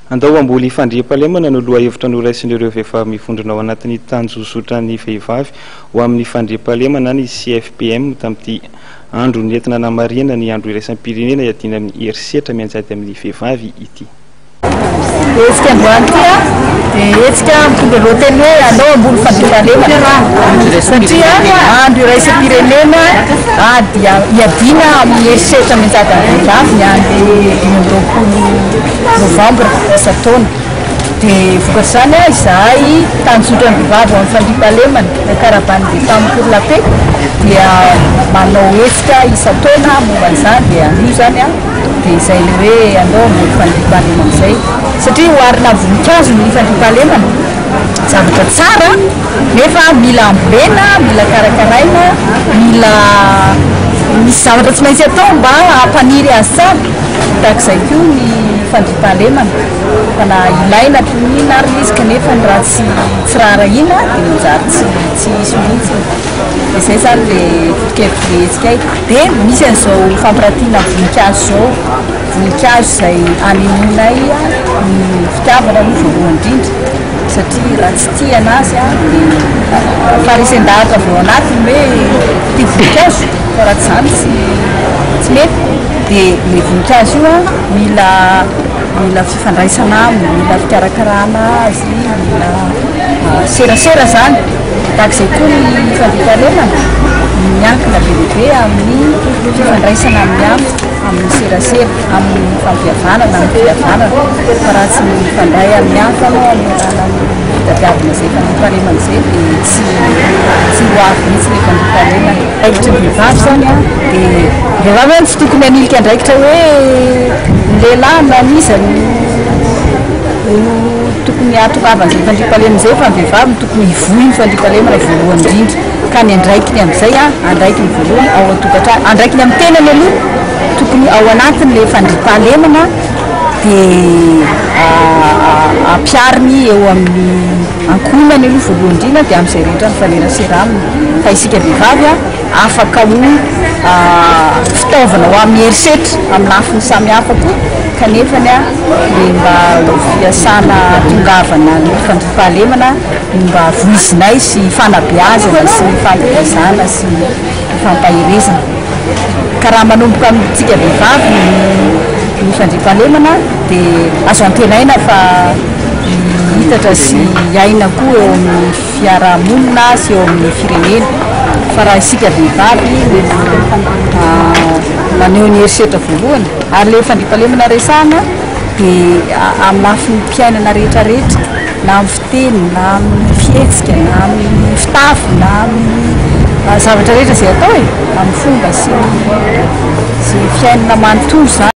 Andao hamboly fandriampahalemana no lohahevitra noraisin'ireo vehivavy mivondrona ao anatin'ny tanjozotran'ny vehivavy ho amin'ny fandriampahalemana ny CFPM tamin'ity andro nentina namarihana ny andro iraisam-pirenena hiadiana amin'ny herisetra mianjady amin'ny vehivavy ity. Hetsika androany ity dia hetsika mitondra lohateny hoe andao hamboly fandriampahalemana satria andro iraisam-pirenena ady hiadiana amin'ny herisetra mianjady amin'ny vehivavy ny andro 25 novambra isan-taona. Dia vokatr'izany izahay tanjotra ny vehivavy ao amin'ny fandriampahalemana, la caravane des femmes pour la paix, dia manao hetsika isan-taona momba an'izany, dia anio izany dia izay ilay hoe andao hamboly fandriampahalemana izay. Satria oharina amin'ny voninkazo ny fandriampahalemana, zavatra tsara nefa mila ambolena, mila karakaraina, mila misy zavatra tsy maintsy atao mba hampaniry azy tsara. Tahaka izay koa ny fandriampahalemana, fa na ilaina toy ny inona ary izy kanefa ny raha tsy tsy raharahiana dia manjary tsy tsy hisy mihitsy. Dia izay izany ilay foto-kevitr'ilay hetsika e. Dia misy an'izao fampiratiana voninkazo izao, voninkazo izay anehoanay ny fitiavana aloha voalohany indrindra satria raha tsy tia an'azy dia faharesen-dahatra avy ao anatiny hoe tia voninkazo fa raha tsy izany tsy tsy mety. Dia ilay voninkazo io mila mila fifandraisana aminy, mila fikarakarana azy, mila serasera izany. Tahaka izay koa ny fandriampahalemana, miankina be dia be amin'ny fifandraisana amin'ny hafa, amin'ny serasera, amin'ny fampihavanana, amin'ny fihavanana. Fa raha tsy mifandray amin'ny hafa anao amin'ny alalan'ny fitadiavana izay fandriampahalemana izay dia tsy tsy ho avy mihitsy ilay fandriampahalemana. Andraikitry ny vehivavy izany an, dia ny vehivavy izany tsy tokony hanilika andraikitra hoe ny lehilahy na an'iza no tokony hahatongavan'izay fandriampahalemana izay fa ny vehivavy no tokony hivoy ny fandriampahalemana voalohany indrindra. Ka ny andraikiny amin'izay an, andraikiny voalohany ao an-tokantrano, andraikiny amin'ny tenany aloha, tokony ao anatin'ilay fandriampahalemana dia ampihariny eo amin'ny ankohonany aloha voalohany indrindra dia amin'izay rehetra mifanerasera aminy. Fa isika vehivavy afaka ho fitaovana ho amin'ny herisetra amin'ny lafiny samihafa koa kanefany dia mba ho fiasana hahatongavana ny fandriampahalemana no mba voizinay sy fanabeazana sy fampitaizana sy fampaherezana. Ka raha manomboka amintsika vehivavy ny fandriampahalemana dia azo antenaina fa hihitatra sy hiaina koa eo amin'ny fiarahamonina sy eo amin'ny firenena. Fa raha isika vehivavy no maneho ny herisetra voalohany, ary ilay fandriampahalemana resahana dia amin'ny lafiny mpiainana rehetra rehetra, na amin'ny fiteny, na amin'ny fihetsika, na amin'ny fitafy, na amin'ny zavatra rehetra izay atao e, amin'ny fomba sy ny fiainana manontolo izany.